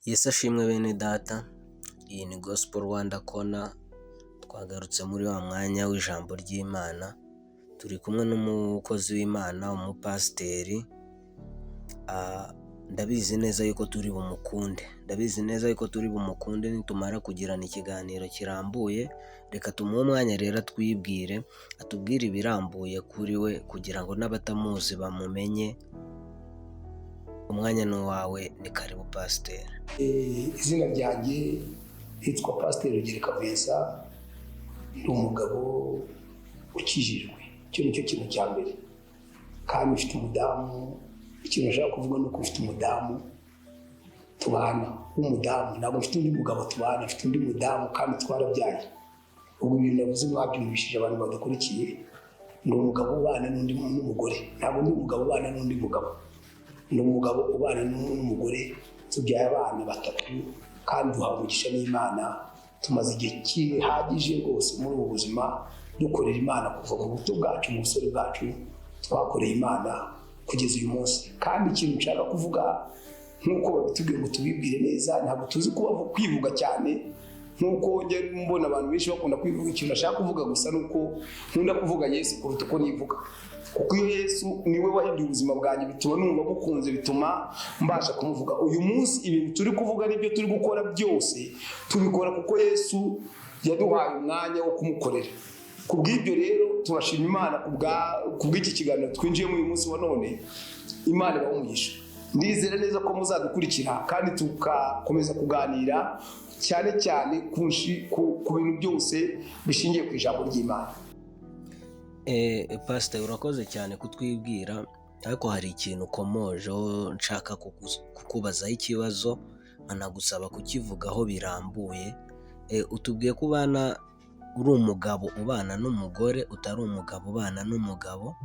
Yesu ashimwe bene data, iyi ni Gospel Rwanda Corner, twagarutse muri wa mwanya w'ijambo ry'Imana, turi kumwe n'umukozi w'Imana, umupasiteri, ndabizi neza yuko turi bumukunde, ndabizi neza yuko turi bumukunde nitumara kugirana ikiganiro kirambuye. Reka tumuhe umwanya rero atwibwire, atubwire ibirambuye kuri we kugira ngo n'abatamuzi bamumenye. Umwanya ni uwawe, ni karibu pasiteri. Izina ryanjye nitwa Pasiteri Rugereka Vincent, ndi umugabo ukijijwe, icyo ni cyo kintu cya mbere, kandi mfite umudamu. Ikintu nshaka kuvuga ni uko mfite umudamu tubana w'umudamu, ntabwo mfite undi mugabo tubana, mfite undi mudamu kandi twarabyaye. Ubwo ibintu navuze mwabyumvishije abantu badukurikiye, ndi umugabo ubana n'undi n'umugore, ntabwo ndi umugabo ubana n'undi mugabo, ndi umugabo ubana n'umugore. Tubyaye abana batatu kandi duhawe umugisha n'Imana. Tumaze igihe gihagije rwose muri ubu buzima dukorera Imana kuva mu buto bwacu, mu busore bwacu twakoreye Imana kugeza uyu munsi. Kandi ikintu nshaka kuvuga, nk'uko babitubwiye ngo tubibwire neza, ntabwo tuzi kwivuga cyane nk'uko njya mbona abantu benshi bakunda kwivuga. Ikintu nashaka kuvuga gusa ni uko nkunda kuvuga Yesu kuruta uko nivuga, kuko iyo Yesu niwe wahinduye ubuzima bwanjye, bituma numva mukunze, bituma mbasha kumuvuga. Uyu munsi ibintu turi kuvuga n'ibyo turi gukora byose tubikora kuko Yesu yaduhaye umwanya wo kumukorera. Ku bw'ibyo rero turashima Imana ku bw'iki kiganiro twinjiyemo uyu munsi wa none. Imana ibahe umugisha. Ndizera neza ko muzadukurikira kandi tugakomeza kuganira cyane cyane ku bintu byose bishingiye ku ijambo ry'Imana. Pasiteri, urakoze cyane kutwibwira, ariko hari ikintu ukomojeho nshaka kukubazaho ikibazo, nkanagusaba kukivugaho birambuye. Utubwiye ko ubana, uri umugabo ubana n'umugore, utari umugabo ubana n'umugabo.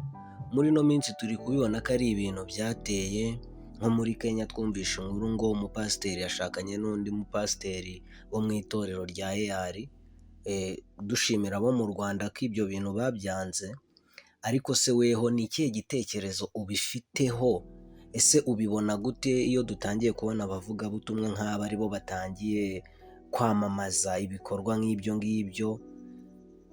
Muri ino minsi turi kubibona ko ari ibintu byateye, nko muri Kenya twumvishe inkuru ngo umupasiteri yashakanye n'undi mupasiteri wo mu itorero rya EAR. Dushimira abo mu Rwanda ko ibyo bintu babyanze, ariko se weho ni ikihe gitekerezo ubifiteho? Ese ubibona gute iyo dutangiye kubona abavugabutumwa nk'aba aribo batangiye kwamamaza ibikorwa nk'ibyo ngibyo?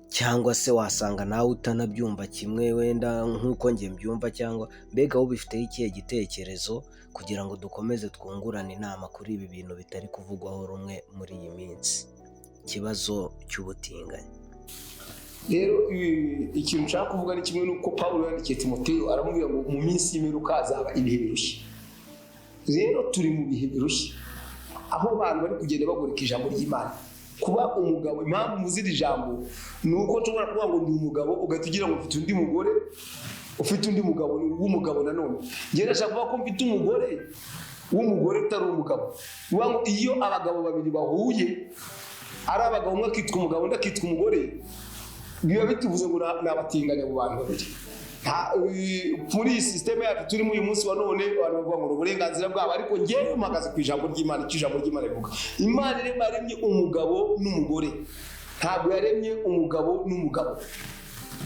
Cyangwa se wasanga nawe utanabyumva kimwe wenda nk'uko njye mbyumva, cyangwa mbega wowe ubifiteho ikihe gitekerezo kugira ngo dukomeze twungurane inama kuri ibi bintu bitari kuvugwaho rumwe muri iyi minsi, ikibazo cy'ubutinganyi? Rero ikintu nshaka kuvuga ni kimwe n'uko Pawulo yandikiye Timoteyo, aramubwira ngo mu minsi y'imperuka hazaba ibihe birushya. Rero turi mu bihe birushya aho abantu bari kugenda bagoreka ijambo ry'Imana. Kuba umugabo, impamvu muzi iri jambo ni uko nshobora kuvuga ngo ndi umugabo, ugahita ugira ngo mfite undi mugore ufite undi mugabo w'umugabo. Nanone njye ndashaka kuvuga ko mfite umugore w'umugore utari umugabo. Bivuga ngo iyo abagabo babiri bahuye ari abagabo, umwe akitwa umugabo undi akitwa umugore, biba bituvuze ngo ni abatinganyi abo bantu babiri. Muri iyi sisiteme yacu turimo uyu munsi wa none, abantu bavuga ngo ni uburenganzira bwabo, ariko ngewe mpagaze ku ijambo ry'Imana, icyo ijambo ry'Imana rivuga. Imana irema yaremye umugabo n'umugore, ntabwo yaremye umugabo n'umugabo.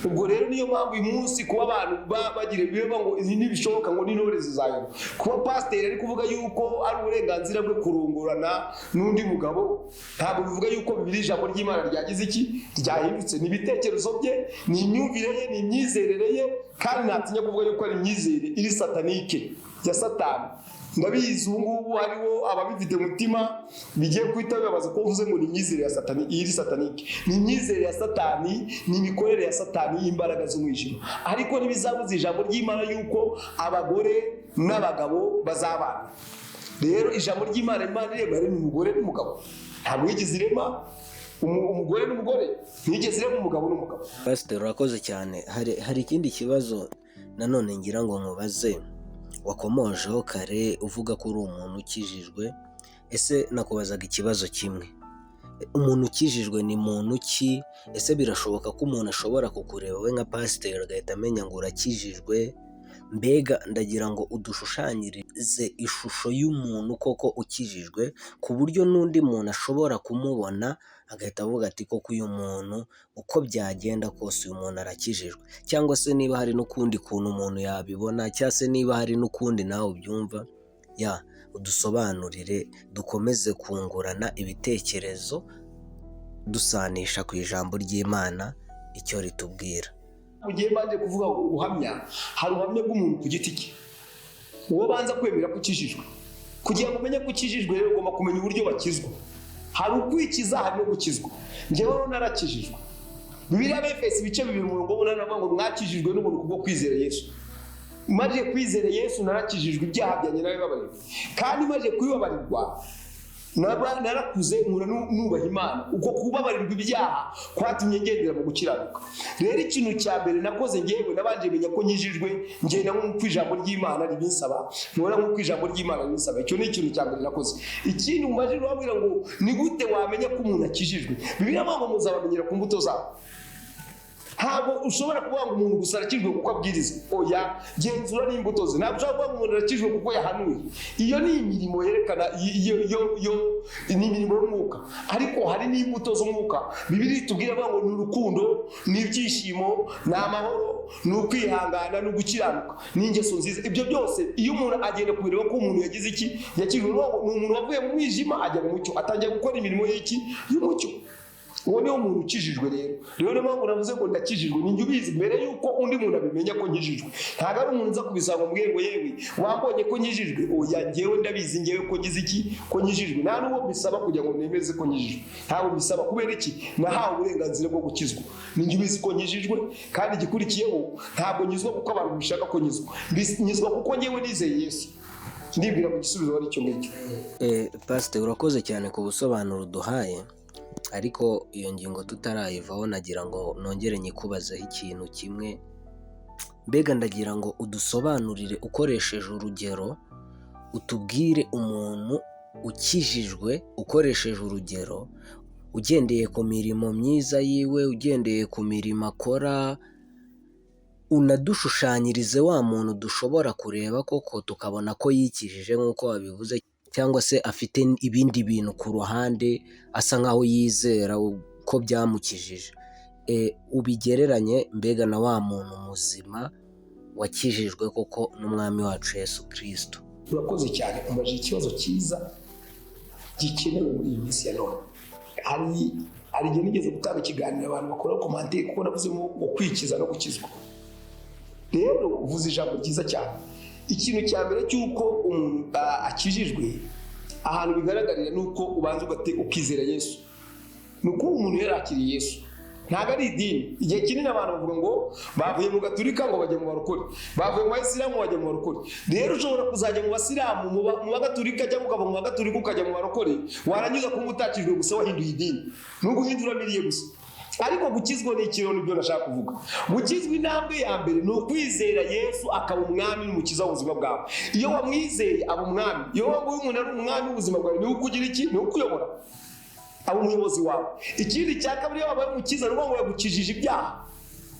Ubwo rero niyo mpamvu uyu munsi kuba abantu bagira ibibazo ngo izi ntibishoboka, ngo n'intore zizayoba. Kuba pasiteri ari kuvuga yuko ari uburenganzira bwe kurongorana n'undi mugabo, ntabwo bivuga yuko Bibiri, ijambo ry'Imana, ryagize iki, ryahindutse. Ni ibitekerezo bye, ni imyumvire ye, ni imyizerere ye, kandi ntatinya kuvuga yuko ari imyizerere iri satanique ya Satani. Ndabizi ubu ngubu hariho ababifite mutima bigiye guhita bibabaza ko uvuze ngo ni imyizerere ya Satani iri satanique. Ni imyizerere ya Satani, ni imikorere ya Satani y'imbaraga z'umwijima, ariko ntibizabuza ijambo ry'Imana yuko abagore n'abagabo bazabana. Rero ijambo ry'Imana, Imana irema yaremye umugore n'umugabo, ntabwo yigeze irema umugore n'umugore, ntiyigeze irema umugabo n'umugabo. Pasiteri, urakoze cyane. Hari ikindi kibazo nanone ngira ngo nkubaze wakomojeho kare uvuga ko uri umuntu ukijijwe. Ese nakubazaga ikibazo kimwe: umuntu ukijijwe ni muntu ki? Ese birashoboka ko umuntu ashobora kukureba we nka pasiteri agahita amenya ngo urakijijwe? Mbega ndagira ngo udushushanyirize ishusho y'umuntu koko ukijijwe, ku buryo n'undi muntu ashobora kumubona agahita avuga ati: "Koko uyu muntu, uko byagenda kose, uyu muntu arakijijwe." Cyangwa se niba hari n'ukundi kuntu umuntu yabibona, cyangwa se niba hari n'ukundi nawe ubyumva ya. Udusobanurire, dukomeze kungurana ibitekerezo, dusanisha ku ijambo ry'Imana icyo ritubwira. Mu gihe mbanje kuvuga ubuhamya, hari ubuhamya bw'umuntu ku giti cye, uwo banza kwemera ko ukijijwe. Kugira ngo umenye ko ukijijwe rero, ugomba kumenya uburyo bakizwa. Hari ukwikiza, hari no gukizwa. Njyewe rero narakijijwe. Bibiliya, Abefesi ibice 2 umurongo w'8, aravuga ngo mwakijijwe n'ubuntu kubwo kwizera Yesu. Maze kwizera Yesu narakijijwe, ibyaha byanjye narabibabarirwa. Kandi maze kubibabarirwa narakuze nkura nubaha Imana. Uko kubabarirwa ibyaha kwatumye ngendera mu gukiranuka. Rero ikintu cya mbere nakoze ngewe, nabanje menya ko nkijijwe, ngenda nk'uko ijambo ry'Imana ribinsaba, nkora nk'uko ijambo ry'Imana ribinsaba. Icyo ni ikintu cya mbere nakoze. Ikindi umajije urabwira ngo ni gute wamenya ko umuntu akijijwe? Bibiliya ivuga ngo muzabamenyera ku mbuto zabo. Ntabwo ushobora kuvuga ngo umuntu gusa arakijwe kuko abwiriza. Oya, genzura n'imbuto ze. Ntabwo ushobora kuvuga ngo umuntu arakijwe kuko yahanuye. Iyo ni imirimo yerekana iyo ni imirimo y'umwuka, ariko hari n'imbuto z'umwuka. Bibiliya itubwira ngo ni urukundo, ni ibyishimo, ni amahoro, ni ukwihangana, ni ugukiranuka, ni ingeso nziza. Ibyo byose iyo umuntu agenda kubireba ko umuntu yagize iki, yakijwe, ni umuntu wavuye mu mwijima ajya mu mucyo, atangira gukora imirimo y'iki, y'umucyo. Uwo niwo muntu ukijijwe. Rero niyo mpamvu navuze ngo ndakijijwe, ninjye ubizi mbere y'uko undi muntu abimenya ko nkijijwe. Ntabwo ari umuntu uza kubisaba ngo mbwire ngo yewe wambonye ko nkijijwe. Oya, njyewe ndabizi njyewe ko ngize iki, ko nkijijwe. Nta n'uwo mbisaba kugira ngo nemeze ko nkijijwe, ntabwo mbisaba. Kubera iki? Nahawe uburenganzira bwo gukizwa, ninjye ubizi ko nkijijwe. Kandi igikurikiyeho, ntabwo nkizwa kuko abantu bishaka ko nkizwa, nkizwa kuko njyewe nizeye Yesu. Ndibwira mu gisubizo ari icyo ngicyo. Pasiteri, urakoze cyane ku busobanuro uduhaye, ariko iyo ngingo tutarayivaho nagira ngo nongere nyikubazeho ikintu kimwe. Mbega ndagira ngo udusobanurire ukoresheje urugero, utubwire umuntu ukijijwe ukoresheje urugero, ugendeye ku mirimo myiza yiwe, ugendeye ku mirimo akora, unadushushanyirize wa muntu dushobora kureba koko tukabona ko yikijije nk'uko wabivuze, cyangwa se afite ibindi bintu ku ruhande asa nkaho yizera ko byamukijije. Ubigereranye mbega na wa muntu muzima wakijijwe koko n'Umwami wacu Yesu Kirisito. Urakoze cyane, umubajije ikibazo cyiza gikenewe muri iyi minsi ya none. Hari igihe nigeze gutanga ikiganiro, abantu bakora commentaire kuko navuzemo ngo kwikiza no gukizwa. Rero uvuze ijambo ryiza cyane. Ikintu cya mbere cy'uko umuntu akijijwe, ahantu bigaragarira ni uko ubanza ukizera Yesu, ni uko umuntu yarakiriye Yesu. Ntabwo ari idini. Igihe kinini abantu bavuga ngo bavuye mu Gaturika ngo bajya mu barokore, bavuye mu Bayisilamu bajya mu barokore. Rero ushobora kuzajya mu Basilamu, mu Bagaturika, cyangwa ukava mu Bagaturika ukajya mu barokore, warangiza kumva utakijwe, gusa wahinduye idini, ni uguhindura milieu gusa. Ariko gukizwa ni ikiraro, nibyo nashaka kuvuga. Gukizwa, intambwe ya mbere ni ukwizera Yesu akaba umwami n'umukiza w'ubuzima bwawe. Iyo wamwizeye aba umwami. Iyo wumva umuntu ari umwami w'ubuzima bwawe, niwe ukugira iki, niwe ukuyobora, aba umuyobozi wawe. Ikindi cya kabiri, iyo wabaye umukiza, ni ukuvuga ngo yagukijije ibyaha.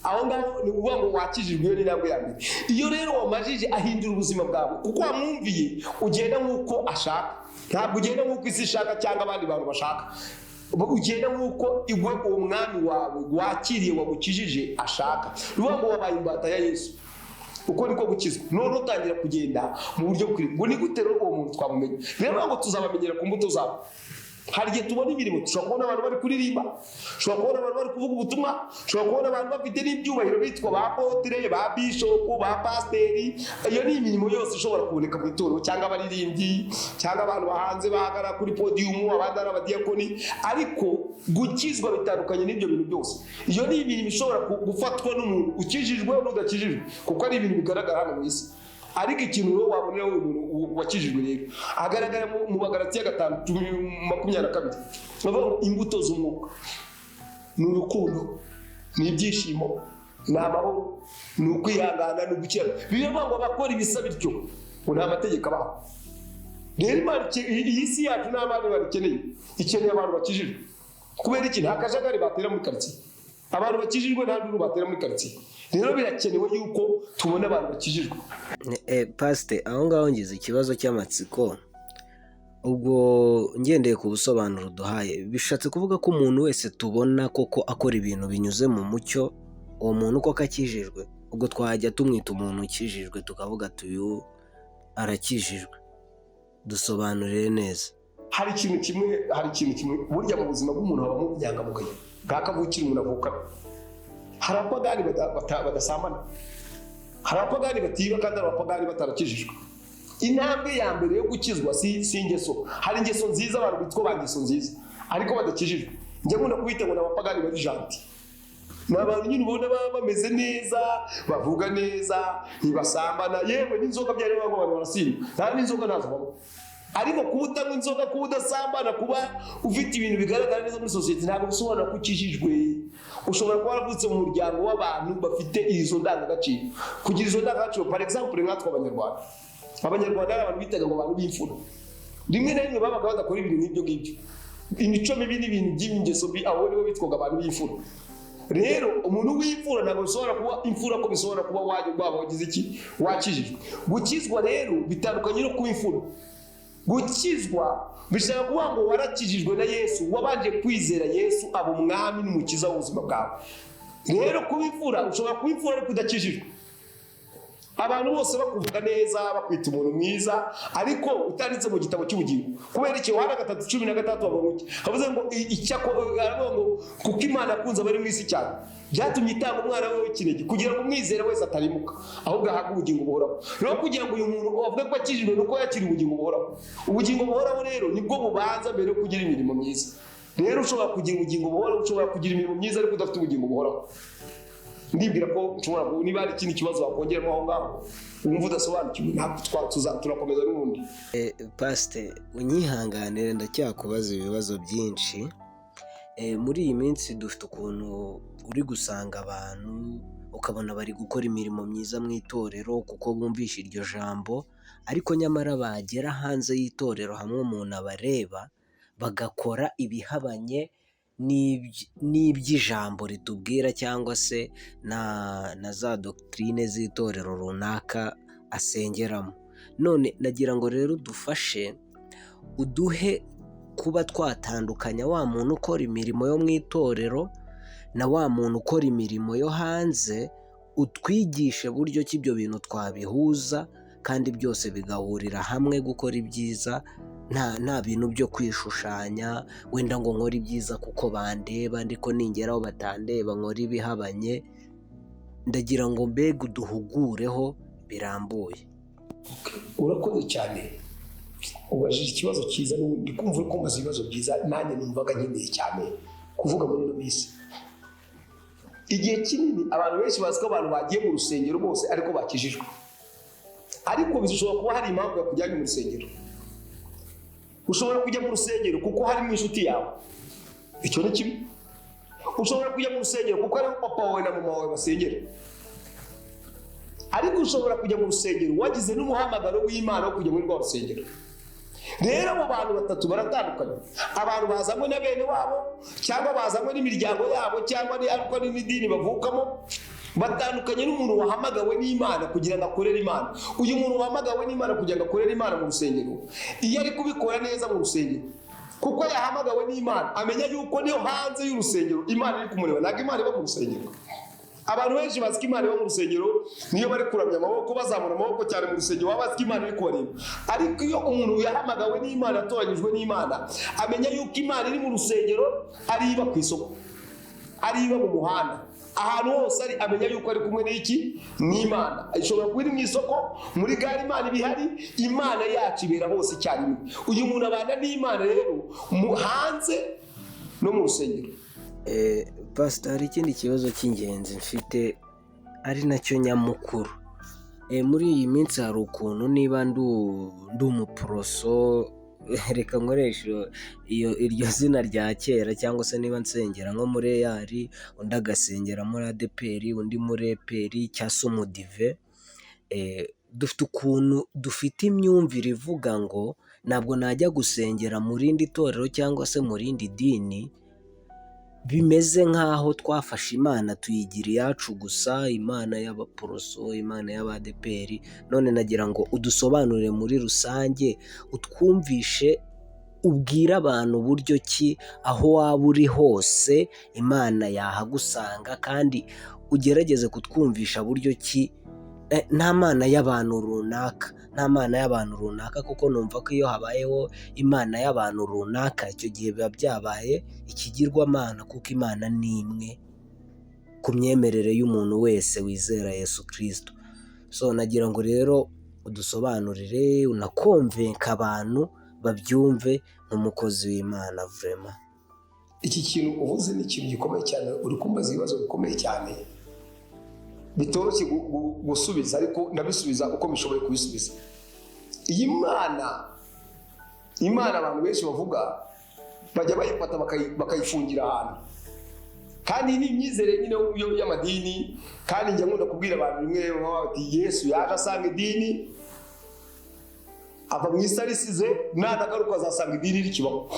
Aho ngaho ni ukuvuga ngo wakijijwe. Iyo ni intambwe ya mbere. Iyo rero wamajije, ahindura ubuzima bwawe kuko wamwumviye, ugenda nk'uko ashaka. Ntabwo ugenda nk'uko isi ishaka cyangwa abandi bantu bashaka, ugenda nk'uko iwe uwo mwami wawe wakiriye wagukijije ashaka. Ni ukuvuga ngo wabaye imbata ya Yesu. Uko niko gukizwa. None utangira kugenda mu buryo bukwiriye. Ngo ni gute rero uwo muntu twamumenya? Rero ngo tuzabamenyera ku mbuto zabo. Hari igihe tubona imirimo, dushobora kubona abantu bari kuririmba, dushobora kubona abantu bari kuvuga ubutumwa, dushobora kubona abantu bafite n'ibyubahiro bitwa ba apôtre, ba bishopu, ba pasiteri. Iyo ni imirimo yose ishobora kuboneka mu itorero, cyangwa abaririmbyi, cyangwa abantu bahanze bahagarara kuri podiyumu, abandi ari abadiyakoni. Ariko gukizwa bitandukanye n'ibyo bintu byose. Iyo ni imirimo ishobora gufatwa n'umuntu ukijijwe n'udakijijwe, kuko ari ibintu bigaragara hano mu isi. Ariko ikintu rero wabonera uyu muntu wakijijwe rero, agaragara mu Bagalatiya 5:22. Bavuga ngo imbuto z'umwuka ni urukundo, ni ibyishimo, ni amahoro, ni ukwihangana, ni ugukiranuka. Bivuga ngo abakora ibisa bityo ngo nta mategeko abaho. Rero Imana iyi si yacu nta bandi babikeneye, ikeneye abantu bakijijwe. Kubera iki? Nta kajagari batera muri karitsiye. Abantu bakijijwe nta nduru batera muri karitsiye. Rero birakenewe yuko tubona abantu bakijijwe. Pasite, aho ngaho ngize ikibazo cy'amatsiko. Ubwo ngendeye ku busobanuro duhaye, bishatse kuvuga ko umuntu wese tubona koko akora ibintu binyuze mu mucyo, uwo muntu koko akijijwe? Ubwo twajya tumwita umuntu ukijijwe, tukavuga ati uyu arakijijwe? Dusobanurire neza. Hari ikintu kimwe. Burya mu buzima bw'umuntu habamo ubunyangamugayo bwa kavukire umuntu avukana. Hari abapagani badasambana, hari abapagani batiba, kandi hari abapagani batarakijijwe. Intambwe ya mbere yo gukizwa si ingeso. Hari ingeso nziza, abantu bitwa ba ngeso nziza ariko badakijijwe. Njya nkunda kubita ngo ni abapagani bari gentil. Ni abantu nyine ubona baba bameze neza, bavuga neza, ntibasambana, yewe n'inzoga byari bibaho ngo abantu barasinda, nta n'inzoga ntazo banywa. Ariko kuba utanywa inzoga, kuba udasambana, kuba ufite ibintu bigaragara neza muri sosiyete, ntabwo bisobanura ko ukijijwe. Ushobora kuba waravutse mu muryango w'abantu bafite izo ndangagaciro. Kugira izo ndangagaciro, par exemple nkatwe Abanyarwanda, Abanyarwanda hari abantu bitaga ngo abantu b'imfura. Rimwe na rimwe babaga badakora ibintu nk'ibyo ngibyo, imico mibi n'ibintu by'ingeso mbi. Abo nibo bitwaga abantu b'imfura. Rero umuntu w'imfura ntabwo bishobora kuba imfura ko bishobora kuba waba wagize iki, wakijijwe. Gukizwa rero bitandukanye no kuba imfura. Gukizwa bishaka kuvuga ngo warakijijwe na Yesu, wabanje kwizera Yesu aba umwami n'umukiza w'ubuzima bwawe. Rero kuba imfura, ushobora kuba imfura ariko udakijijwe, abantu bose bakuvuga neza, bakwita umuntu mwiza, ariko utanditse mu gitabo cy'ubugingo. Kubera iki? Yohana 3:16 bavuga ngo iki? Havuze ngo aravuga ngo kuko Imana yakunze abari mu isi cyane, byatumye itanga umwana we w'ikinege kugira ngo umwizere wese atarimuka, ahubwo ahabwe ubugingo buhoraho. Rero kugira ngo uyu muntu avuge ko akijijwe, ni uko yakiriye ubugingo buhoraho. Ubugingo buhoraho rero nibwo bubanza mbere yo kugira imirimo myiza. Rero ushobora kugira ubugingo buhoraho, ushobora kugira imirimo myiza, ariko udafite ubugingo buhoraho. Ndibwira ko nshobora niba hari ikindi kibazo wakongeramo aho ngaho wumva udasobanukiwe, ntabwo turakomeza n'ubundi. Pasite, unyihanganire, ndacyakubaza ibibazo byinshi. Muri iyi minsi dufite ukuntu uri gusanga abantu, ukabona bari gukora imirimo myiza mu itorero kuko bumvishe iryo jambo, ariko nyamara bagera hanze y'itorero, hamwe umuntu abareba, bagakora ibihabanye n'iby'ijambo ritubwira cyangwa se na za doctrine z'itorero runaka asengeramo. None nagira ngo rero udufashe, uduhe kuba twatandukanya wa muntu ukora imirimo yo mu itorero na wa muntu ukora imirimo yo hanze, utwigishe buryo ki ibyo bintu twabihuza kandi byose bigahurira hamwe gukora ibyiza, nta bintu byo kwishushanya, wenda ngo nkore ibyiza kuko bandeba, ariko ningeraho batandeba nkore ibihabanye. Ndagira ngo mbega uduhugureho birambuye. Urakoze cyane, ubajije ikibazo cyiza. N'ubundi kumva uri kumbaza ibibazo byiza, nanjye numvaga nkeneye cyane kuvuga muri ino minsi. Igihe kinini abantu benshi bazi ko abantu bagiye mu rusengero bose ariko bakijijwe, ariko bishobora kuba hari impamvu yakujyanye mu rusengero. Ushobora kujya mu rusengero kuko harimo inshuti yawe, icyo ni kibi. Ushobora kujya mu rusengero kuko harimo papa wawe na mama wawe basengera. Ariko ushobora kujya mu rusengero wagize n'umuhamagaro w'Imana wo kujya muri rwa rusengero. Rero abo bantu batatu baratandukanye: abantu bazanywe na bene wabo, cyangwa bazanywe n'imiryango yabo, cyangwa ariko n'idini bavukamo, batandukanye n'umuntu wahamagawe n'Imana kugira ngo akorere Imana. Uyu muntu wahamagawe n'Imana kugira ngo akorere Imana mu rusengero, iyo ari kubikora neza mu rusengero kuko yahamagawe n'Imana, amenya yuko niyo hanze y'urusengero Imana iri kumureba. Ntabwo Imana iba mu rusengero. Abantu benshi bazi ko Imana iba mu rusengero, niyo bari kuramya amaboko, bazamura amaboko cyane mu rusengero, baba bazi ko Imana iri kubareba. Ariko iyo umuntu yahamagawe n'Imana, atoranyijwe n'Imana, amenya yuko Imana iri mu rusengero, ari iba ku isoko, ari iba mu muhanda, ahantu hose ari, amenya yuko ari kumwe n'iki? N'Imana. Ishobora kuba iri mu isoko, muri gare, Imana iba ihari. Imana yacu ibera hose icyarimwe. Uyu muntu abana n'Imana rero mu hanze no mu rusengero. Pasita, hari ikindi kibazo cy'ingenzi mfite ari nacyo nyamukuru. Muri iyi minsi hari ukuntu, niba ndi umuporoso, reka nkoreshe iyo iryo zina rya kera, cyangwa se niba nsengera nko muri EAR, undi agasengera muri ADEPR, undi muri EPR, cyangwa se umudive, dufite ukuntu dufite imyumvire ivuga ngo ntabwo najya gusengera mu rindi torero cyangwa se mu rindi dini. Bimeze nk'aho twafashe Imana tuyigira iyacu gusa, Imana y'abaporoso, Imana y'abadeperi. None nagira ngo udusobanurire muri rusange, utwumvishe, ubwire abantu uburyo ki aho waba uri hose Imana yahagusanga, kandi ugerageze kutwumvisha buryo ki Nta mana y'abantu runaka, nta mana y'abantu runaka, kuko numva ko iyo habayeho imana y'abantu runaka, icyo gihe biba byabaye ikigirwamana, kuko Imana ni imwe ku myemerere y'umuntu wese wizera Yesu Kirisito. So nagira ngo rero udusobanurire, unakonvenka abantu babyumve nk'umukozi w'Imana vraiment. Iki kintu uvuze ni ikintu gikomeye cyane. Uri kumbaza ibibazo bikomeye cyane bitoroshye gusubiza, ariko ndabisubiza uko mbishoboye kubisubiza. Iyi mana abantu benshi bavuga bajya bayifata bakayifungira ahantu, kandi iyi ni imyizerere nyine y'amadini. Kandi njya nkunda kubwira abantu rimwe baba bati: "Yesu yaje asanga idini, ava mu isi arisize, nanagaruka azasanga idini rikibaho."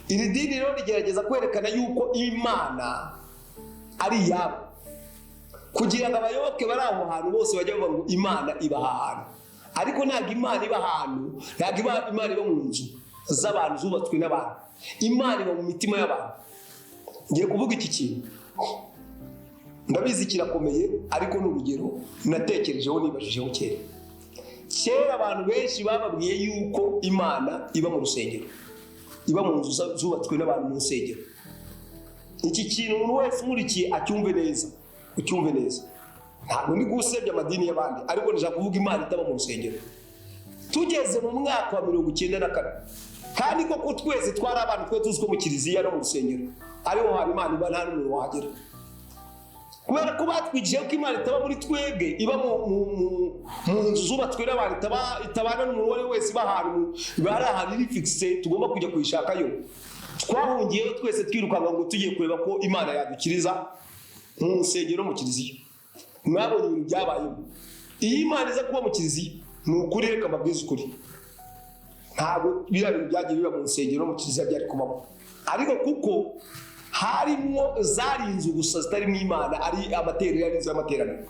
Iri dini rero rigerageza kwerekana yuko Imana ari iyabo, kugira ngo abayoboke bari aho hantu bose bajye bavuga ngo Imana iba aha hantu. Ariko ntabwo Imana iba ahantu, ntabwo Imana iba mu nzu z'abantu zubatswe n'abantu. Imana iba mu mitima y'abantu. Ngiye kuvuga iki kintu, ndabizi kirakomeye, ariko ni urugero natekerejeho, nibajijeho kera. Kera abantu benshi bababwiye yuko Imana iba mu rusengero, iba mu nzu zubatswe n'abantu mu nsengero. Iki kintu umuntu wese umurikiye acyumve neza, ucyumve neza. Ntabwo ndi gusebya amadini y'abandi, ariko ndashaka kuvuga Imana itaba mu rusengero. Tugeze mu mwaka wa 94, kandi koko twese twari abantu, twe tuzi ko mu kiliziya no mu rusengero ariho hantu Imana iba, nta n'umuntu wahagera, kubera ko batwigishije ko Imana itaba muri twebwe, iba mu nzu zubatswe n'abantu, itabana n'umuntu uwo ari we wese, iba ahantu, iba ari ahantu iri fixe, tugomba kujya kuyishakayo. Twahungiyeyo twese twirukanka ngo tugiye kureba ko Imana yadukiriza mu nsengero, mu kiliziya. Mwabonye ibintu byabayemo. Iyo Imana iza kuba mu kiliziya, ni ukuri, reka mbabwize ukuri, ntabwo biriya bintu byagiye biba mu nsengero no mu kiliziya byari kubamo. Ariko kuko harimo zari inzu gusa zitarimo Imana, ari amateraniro, ari inzu y'amateraniro,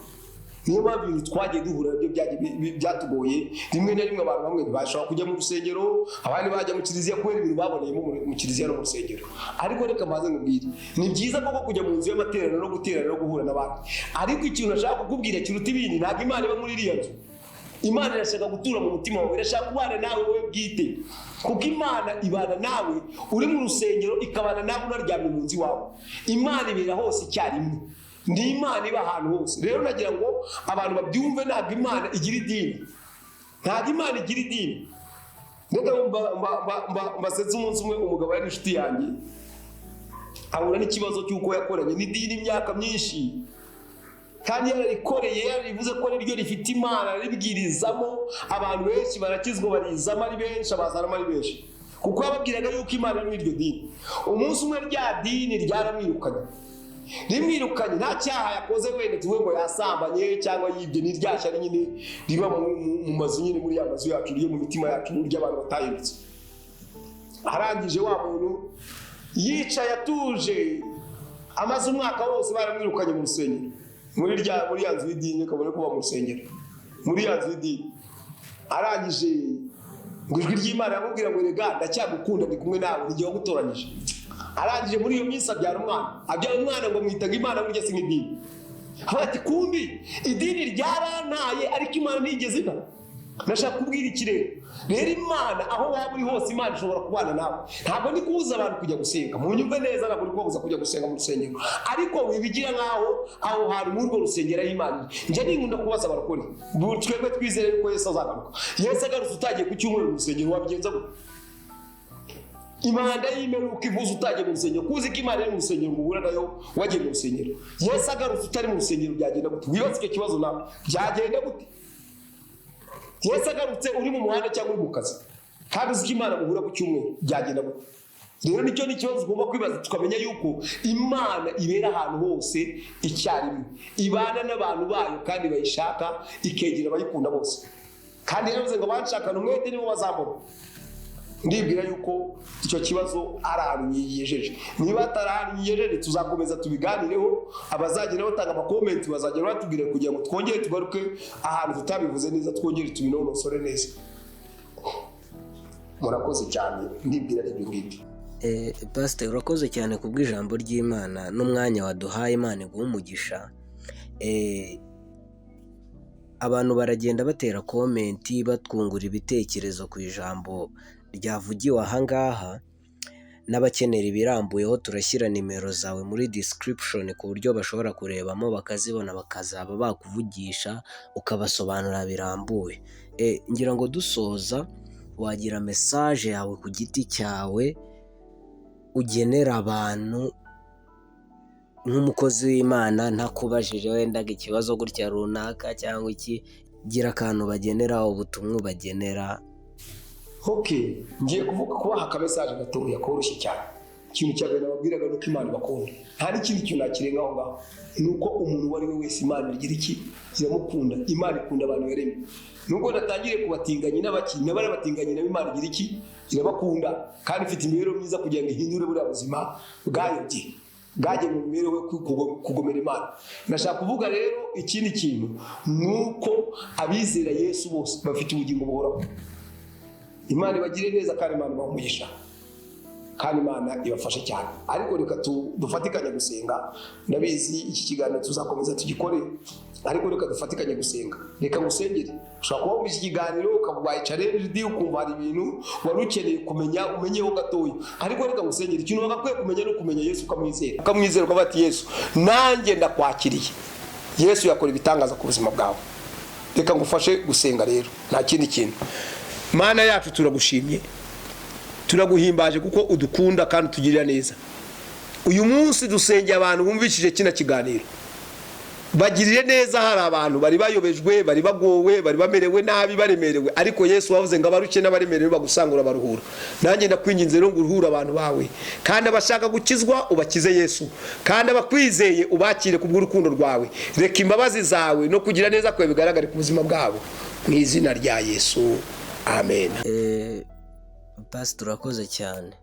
niyo mpamvu ibintu twagiye duhura nabyo byagiye byatugoye. Rimwe na rimwe abantu bamwe ntibashobora kujya mu rusengero, abandi bajya mu kiliziya kubera ibintu baboneyemo mu kiliziya no mu rusengero. Ariko reka mbanze nkubwire, ni byiza koko kujya mu nzu y'amateraniro no guterana no guhura n'abandi, ariko ikintu nashaka kukubwira kiruta ibindi, ntabwo Imana iba muri iriya nzu. Imana irashaka gutura mu mutima wawe, irashaka kubana nawe wowe bwite, kuko Imana ibana nawe uri mu rusengero, ikabana nawe unaryamye mu nzu iwawe. Imana ibera hose icyarimwe, ni Imana iba ahantu hose. Rero nagira ngo abantu babyumve, ntabwo Imana igira idini, ntabwo Imana igira idini. Reka mbasetse. Umunsi umwe umugabo yari inshuti yanjye ahura n'ikibazo cy'uko yakoranye n'idini imyaka myinshi, kandi yararikoreye, yararivuze ko ariryo rifite Imana, araribwirizamo, abantu benshi barakizwa, barizamo ari benshi, abazanamo ari benshi, kuko yababwiraga yuko Imana iri muri iryo dini. Umunsi umwe rya dini ryaramwirukanye. Rimwirukanye nta cyaha yakoze, wenda tuvuge ngo yasambanye cyangwa yibye, ni rya shyari nyine riba mu mazu nyine, muri ya mazu yacu, ryo mu mitima yacu, ry'abantu batahindutse. Arangije wa muntu yicaye atuje, amaze umwaka wose baramwirukanye mu rusengero, muri ya nzu y'idini, kabone kuba mu rusengero, muri ya nzu y'idini. Arangije ngo ijwi ry'Imana yamubwira ngo: "Rega ndacyagukunda, ndi kumwe nawe, ni jye wagutoranyije." Arangije muri iyo minsi abyara umwana. Abyara umwana ngo mwitaga Imana burya si nk'idini. Avuga ati: "Kumbi idini ryarantaye, ariko Imana ntiyigeze inta." Ndashaka kubwira iki rero? Rero Imana, aho waba uri hose, Imana ishobora kubana nawe. Ntabwo ndi kubuza abantu kujya gusenga, munyumve neza, ntabwo ndi kubabuza kujya gusenga mu rusengero, ariko wibigira nkaho aho hantu muri urwo rusengero aho Imana iri. Njye ninkunda kubaza abarokore, twebwe twizere yuko Yesu azagaruka. Yesu agarutse utagiye ku cyumweru mu rusengero, wabigenza gute? Impanda y'imperuka ivuze utagiye mu rusengero, kuzi ko Imana iri mu rusengero, ngo uhura nayo wagiye mu rusengero. Yesu agarutse utari mu rusengero, byagenda gute? Wibaze icyo kibazo nawe, byagenda gute? Yesu agarutse uri mu muhanda cyangwa uri mu kazi, kandi uzi ko Imana muhura ku cyumweru, byagenda gute? Rero nicyo ni ikibazo tugomba kwibaza, tukamenya yuko Imana ibera ahantu hose icyarimwe, ibana n'abantu bayo kandi bayishaka, ikegera abayikunda bose. Kandi yaravuze ngo abanshakana umwete nibo bazambona. Ndibwira yuko icyo kibazo ari ahantu yiyejeje. Niba atari ahantu yiyejeje, tuzakomeza tubiganireho. Abazagenda batanga amakomenti bazagenda batubwira kugira ngo twongere tugaruke ahantu tutabivuze neza, twongere tubinonosore neza. Murakoze cyane, ndibwira ari ibyo ngibyo. Pasiteri, urakoze cyane kubw'ijambo ry'Imana n'umwanya waduhaye. Imana iguhe umugisha. Abantu baragenda batera comment, batwungura ibitekerezo ku ijambo ryavugiwe aha ngaha, n'abakenera ibirambuyeho turashyira nimero zawe muri description ku buryo bashobora kurebamo bakazibona, bakazaba bakuvugisha ukabasobanurira birambuye. Ngira ngo dusoza, wagira message yawe ku giti cyawe ugenera abantu nk'umukozi w'Imana, ntakubajije wenda ikibazo gutya runaka cyangwa iki, gira akantu bagenera, ubutumwa ubagenera. Ok, ngiye kuvuga, kubaha akamessage gatoya koroshye cyane. Ikintu cya mbere nababwiraga ni uko Imana ibakunda. Nta n'ikindi kintu nakirenga aho ngaho. Ni uko umuntu uwo ari we wese Imana igira iki? Iramukunda. Imana ikunda abantu yaremye. Nubwo natangiriye ku batinganyi n'abaki n'abari abatinganyi, nabo Imana igira iki? Irabakunda, kandi ifite imibereho myiza kugira ngo ihindure buriya buzima bwayobye, bwagiye mu mibereho yo kugomera Imana. Ndashaka kuvuga rero ikindi kintu ni uko abizera Yesu bose bafite ubugingo buhoraho. Imana ibagire neza, kandi Imana ibahe umugisha, kandi Imana ibafashe cyane. Ariko reka dufatikanye gusenga. Ndabizi iki kiganiro tuzakomeza tugikore, ariko reka dufatikanye gusenga. Reka ngusengere. Ushobora kuba wumva iki kiganiro ukaba ubaye challenged, ukumva hari ibintu wari ukeneye kumenya, umenyeho gatoya. Ariko reka ngusengere. Ikintu wagakwiye kumenya ni ukumenya Yesu, ukamwizera, ukamwizera ukavuga ati: "Yesu, nanjye ndakwakiriye." Yesu yakora ibitangaza ku buzima bwawe. Reka ngufashe gusenga rero, nta kindi kintu. Mana yacu, turagushimye, turaguhimbaje kuko udukunda kandi utugirira neza. Uyu munsi dusengeye abantu bumvishije kino kiganiro. Bagirire neza. Hari abantu bari bayobejwe, bari bagowe, bari bamerewe nabi, baremerewe, ariko Yesu wavuze ngo abarushye n'abaremerewe bagusanga urabaruhura. Nanjye ndakwinginze rero ngo uruhure abantu bawe, kandi abashaka gukizwa ubakize Yesu, kandi abakwizeye ubakire kubw'urukundo rwawe. Reka imbabazi zawe no kugira neza kwawe bigaragare ku buzima bwabo, mu izina rya Yesu, amen. Pasiteri, urakoze cyane.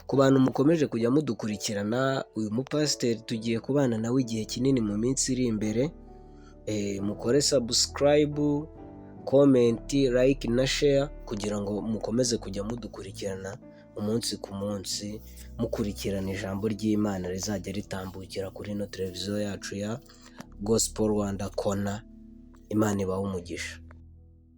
Ku bantu mukomeje kujya mudukurikirana, uyu mupasiteri tugiye kubana nawe igihe kinini mu minsi iri imbere. Mukore subscribe, comment, like na share kugira ngo mukomeze kujya mudukurikirana umunsi ku munsi, mukurikirana ijambo ry'Imana rizajya ritambukira kuri ino televiziyo yacu ya Gospel Rwanda Kona. Imana ibahe umugisha.